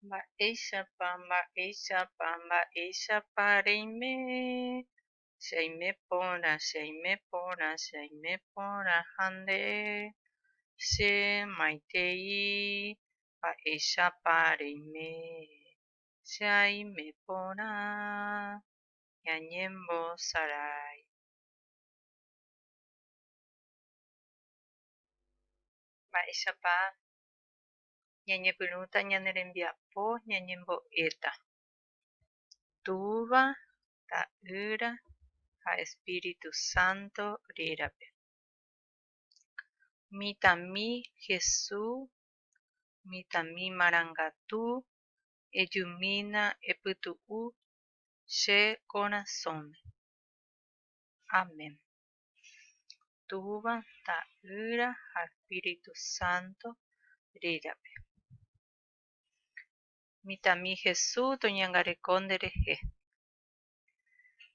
Mba'éichapa, mba'éichapa, mba'éichapa reime. Che aime porã, che aime porã, che aime porã ha nde. Che maitei, mba'éichapa reime. Che aime porã, ñañembosarái. Mba'éichapa ñañepyrũta ñane rembiapo ñañembo'éta. Túva, Ta'ýra ha Espíritu Santo rérape. Mitãmi Hesu, mitãmi marangatu, ejumína epytu'u che korasõme. Amén. Túva, Ta'ýra ha Espíritu Santo rérape. Mitãmi Hesu toñangareko nderehe.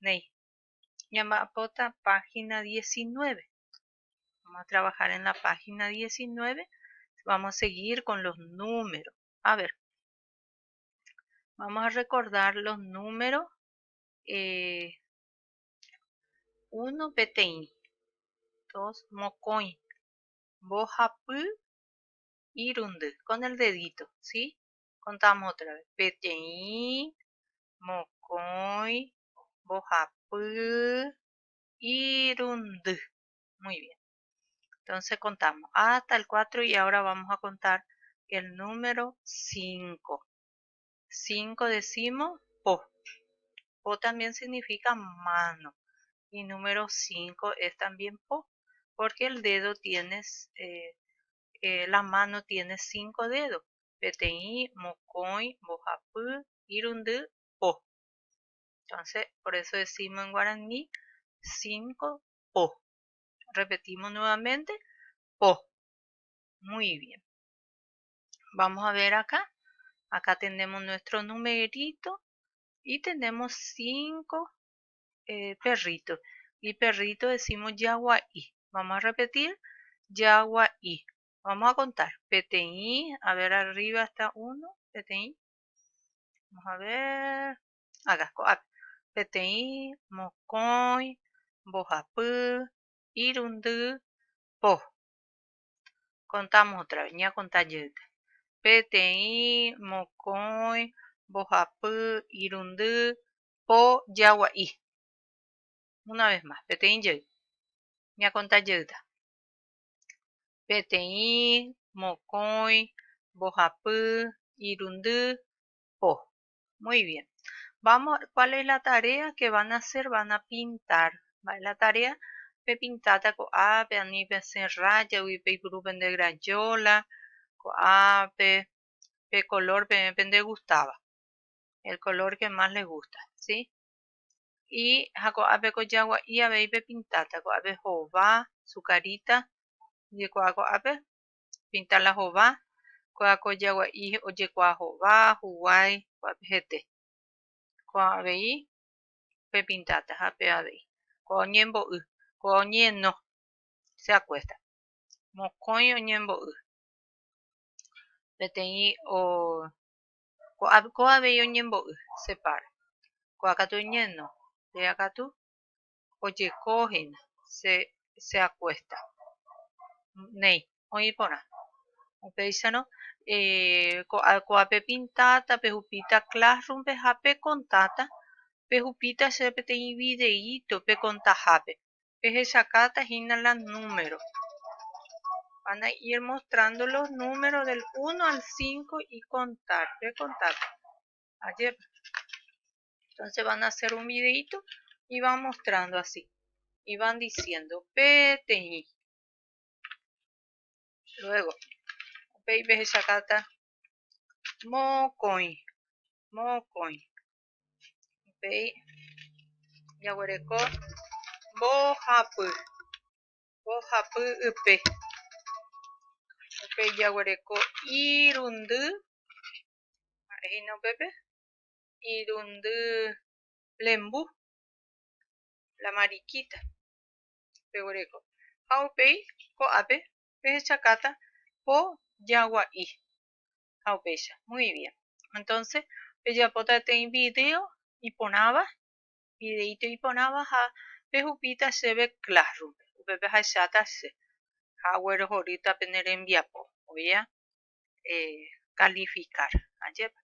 Néi, ñamba'apóta página 19. Vamos a trabajar en la página 19. Vamos a seguir con los números. A ver, vamos a recordar los números. Eh, 1 peteĩ, 2 mokõi, mbohapy irundy, con el dedito, ¿sí? Contamos otra vez. Peteĩ, mokõi, mbohapy, irundy. Muy bien. Entonces contamos hasta el 4 y ahora vamos a contar el número 5. 5 decimos po. Po también significa mano. Y número 5 es también po, porque el dedo tiene, eh, eh, la mano tiene 5 dedos. Peteĩ, mokõi, mbohapy, irundy, po. Entonces, por eso decimos en guaraní 5 po. Repetimos nuevamente, po. Muy bien. Vamos a ver acá. Acá tenemos nuestro numerito y tenemos 5 eh, perritos. Y perrito decimos yaguaí. Vamos a repetir, yaguaí. Vamos a contar. Peteĩ, a ver arriba está uno, peteĩ. Vamos a ver. Acá, ko'ápe. Peteĩ, mokõi, mbohapy, irundy, po. Contamos otra vez, ñakonta jeýta. Peteĩ, mokõi, mbohapy, irundy, po, jagua'i. Una vez más, peteĩ jey. Ñakonta jeýta. Peteĩ, mokõi, mbohapy, irundy, po. Muy bien. Vamos, ¿cuál es la tarea que van a hacer? Van a pintar. Mba'e la tarea? Pepintáta ko'ápe, ani pesẽ rrájagui, peipuru pende grayola, ko'ápe, pe color peẽ pendegustáva. El color que más les gusta, ¿sí? Y ha ko'ápe ko jagua'i avei pepintáta, ko'ápe hova, su carita, jekuaa ko'ápe, pintar la hova, kóa ko jagua'i ojekuaa hova, huguái, ko'ápe hete. Kóa avei pepintáta ha péva avei. Kóa oñembo'y, kóa oñeno, se acuesta. Mokõi oñembo'y. Peteĩ o kóa avei oñembo'y, se para. Kóa katu oñeno, péva katu ojeko hína, se se acuesta. Néi, oĩ porã. Upéicharõ, ko'a kóa pepintáta, pehupíta classroom-pe ha pekontáta, pehupíta che peteĩ videíto pekontahápe. Pehechakáta hína la número. Van a ir mostrando los números del 1 al 5 y contar, pekontáta. Ajépa. Entonces van a hacer un videíto y van mostrando así. Y van diciendo peteĩ. Luego, upéi pehechakáta mokõi, mokõi. Upéi jaguereko mbohapy, mbohapy ype. Upéi jaguereko irundy, ha'e hína upépe, irundy lembu, la mariquita. Peguereko. Ha upéi ko'ápe pehechakáta po jagua'i. Ha upéicha. Muy bien. Entonces, pejapóta peteĩ video iporãva, videíto iporãva ha pehupíta chéve Classroom-pe. Upépe ahecháta che ha aguerohorýta pene rembiapo. Voy a calificar. Ajépa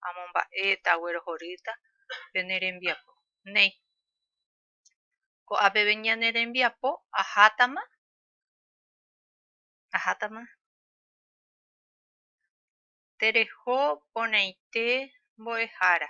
amomba'éta aguerohorýta pene rembiapo. Néi. Ko'ápeve ñane rembiapo ahátama. Ahátama. Tereho porãite mbo'ehára.